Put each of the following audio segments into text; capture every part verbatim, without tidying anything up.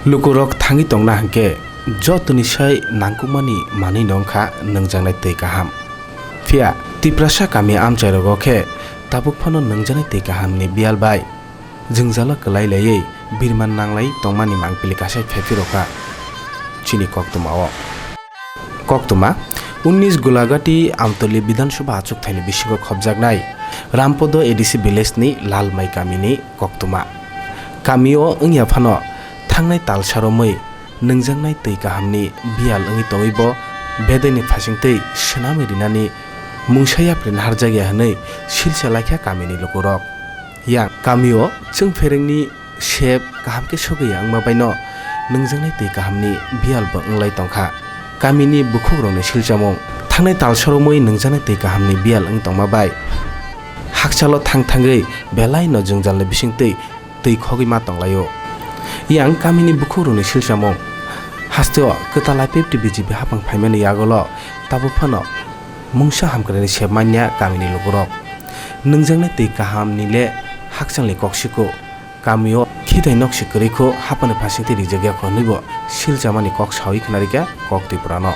Lukurok thangwi tongna hwnkhe jotoni sai nangkukmani manwi no wngkha nwngjaknai twi kaham. Phiya Tiprasa kami amchairogo khe tabuk phano nwngjaknai twi kahamni biyal bai jwngjalo kwlai laiwi birman nanglai tongmani mangpili kasai phaiphirokha chini koktwmao. Koktwma, unnish Gulagati Amtoli Bidhan Sabha achukthai ni bisingo khopjaknai Rampodo A D C village ni Lalmai kami ni koktwma. Kami o wngya phano thangnai tal sa romwi nwngjaknai twi kaham ni biyal wngwi tongwi bo bedai ni phasingtwi swnamwi rinani mungsa yapri naharjakya hwnwi silsa laikha kami ni lukurok. Yang kami o chwng phereng ni sep kaham khe sogwi ya wngma bai no nwngjaknai twi kaham ni biyal bo wnglai tongkha. Kami ni bukhuk rok ni silchamung thangnai tal sa romwi nwngjaknai twi kaham ni biyal wng tongma bai hakchalo thang thangwi belai no jwngjal ni bisingtwi twi khogwi ma tonglaio. Yang kami ni bukhuk rok ni silchamung haste o kwtal I P F T B J P hapang phaimani yagulo tabuk phano mungsa hamkrai ni sep manya kami ni lukurok. Nwngjaknai twi kaham ni le hakchal ni kok siko. Kami o khitai nok se kwrwi kho hapani phasingtwi rijak ya kho hwnwi bo silchamani kok sawi khna rikha kok Tripura no.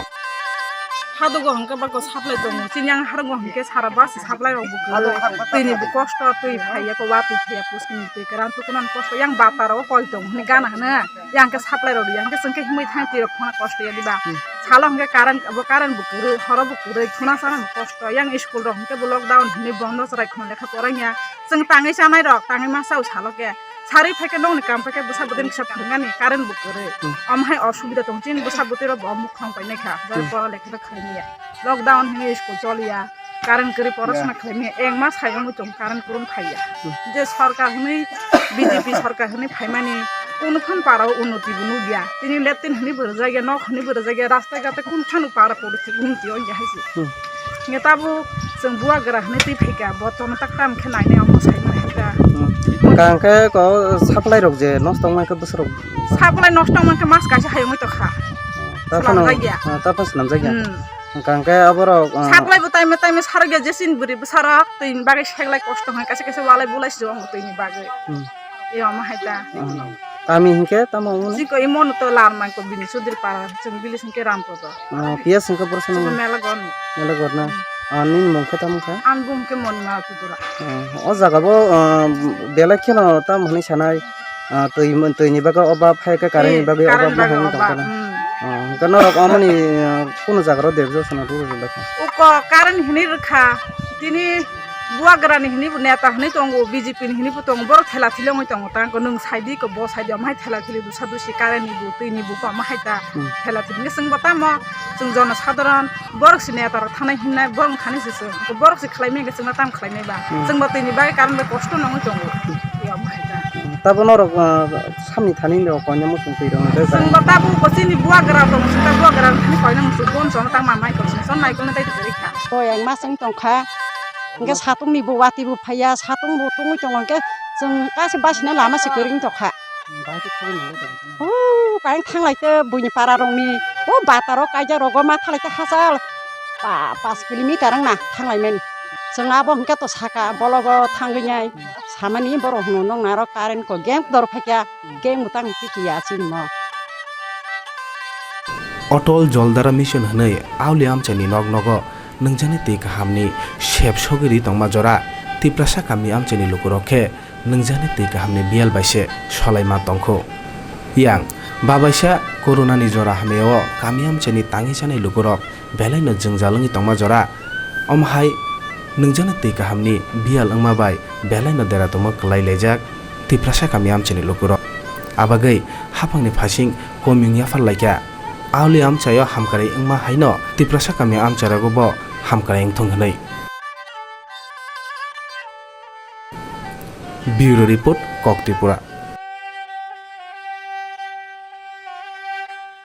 Hadugo hwnkhe bako supply tongo, chini yang harugo hwnkhe sara bus supply rok bo kwrwi. Twi ni bo kosto, twi phaiya ko, watwi phaiya, puskini twi kwran tukunan kosto, yang bata rok koi tongo hwnwi gana hwno. Yang khe supply rok yang khe chwng khe himwi thang twi rok khona kosto ya diba. Hmm. Salo hwnkhe current bo, current bo kwrwi, horo bo kwrwi, khuna sana bo kosto. Yang school rok hwnkhe bo lockdown hwnwi bondo chwrai khuna lekha poraiya. Chwng tangwi chanai rok, tangwi ma chao salo khe. Sarwi phaikhe nokni kam phaikhe bwsa bwtwi kisa phwrwngani current bo kwrwi. Hmm. Omo hai osubida tong chini bwsa bwtwi rok bo mukhang painai kha. Jara Hmm. pora lekha khaimya ya. Lockdown hwnwi school choliya. Current kwrwi pora Ya. sona khaimya. Eng ma sai wngwi tong current kwrwng phaiya. Hmm. Je sarkar hwnwi B J P sarkar hwnwi phaimani kunu phan para o unnoti bo nukya. Tini leptin hwnwi bo rwjakya, nok hwnwi bo rwjakya, rasta gata kunu phano para pori thik wngwi twi wngya hai se. Hmm. Nge tabuk chwng buagra hwnwi twi phaikha, bo tono tak tam khe nainai omo saimani hwnkha. Hmm. Hwnkha hwnkhe ko supply rok je nosto wngmani khe bwswk rok? Supply nosto wngmani khe mas kaisa hai wngwi tongkha. Ta phano, Swnamjakya. Ah, ta phano swnamjakya. Hmm. Hwnkha hwnkhe aborok, ah, Supply bo time time sarokya jesini bwrwi bwsarok twi bagwi seklai kosto hwnkha kaisa kaisa walai bulai se wng twi ni bagwi. Hmm. Eo omo hai ta. Hmm. Kami hinkhe tamo wngmani? Chiko imo no to Larmai ko bini Sudri para chwng bili singke Rampodo. Ah, P S hingke borok Chwng sano mela gon. Mela gorna. Hmm. Ah, nini mung khe tamo kha? An bung khe Monima Tripura. Ah, o jaga bo, ah, belai kheno tamo hwnwi sanai, ah, twi, twi ni bagwi oba phai khe current ni Eh, bagwi oba current ma bagwi hwnwi oba, tongkha na. Hmm. Ah, hwnkhe norok omoni, ah, kunu jaga rok debjo sana rw rw lai kha. Uko current hwnwi rwkha. Tini Buagrani hwnwi bo neta hwnwi tongo, B J P ni hwnwi bo tongo, borok thela thili wngwi tongo, tang nwng saidi ko bo saidi, omo hai thela thili dusa dusi current ni bo, twi ni bo, omo hai ta Hmm. thela thili. Hwnkhe chwng bo tamo, chwng jono sadharon, borok se neta rok thanai himnai, borok thani se chwng, borok se khlai manya hwnkhe chwngno tamo khlai nai ba? Hmm. Chwng bo twi ni bagwi current bai kosto nangwi tongo, omo hai ta. Tabo norok, ah, samni thani rok koina muchung twi rok nang Chwng bo tabo ko chini Buagra tongo, chwng ta Buagra thani koina muchung bon chwng tang ma mai ko chwng son nai ko na tai kwrwi kha. Bo yang ma chwng tong kha. Hwnkhe satung ni bo watwi bo phaiya, satung bo tungwi tongo, hwnkhe chwng kaisa basina lama se kwrwng tongkha. Huu, kain thanglai khe buini para rokni, o bata rok kaijak rogo ma thanglai khe hachal pa-, pash kilometer wngna thanglai mani. Chwng abo hwnkhe to saka bologo thangwi nai samani borok hwnwi nokna aro current ko gang dor phaikha, gang bo tang tiki ya chini mo. Otol Joldara Mission hwnwi auli amchaini nok nogo nwngjani twi kahamni sep sogwi ri tongma jora Tiprasa kami amchaini lukurok khe nwngjani twi kahamni biyal bai se solai ma tongkhu. Yang babaisa Corona ni jora hamya o kami amchaini tangwi chanai lukurok belai no jwngjal wngwi tongma jora. Omo hai nwngjani twi kahamni biyal wngma bai belai no dera tongma kwlai laijak Tiprasa kami amchaini lukurok. Abagwi haphangni phasing komiyung yaphar laikha. Auli amchaio hamkrai wngma haino Tiprasa kami amchairogo bo hamkrai wngthung hwnwi. Bureau Report, Kok Tripura.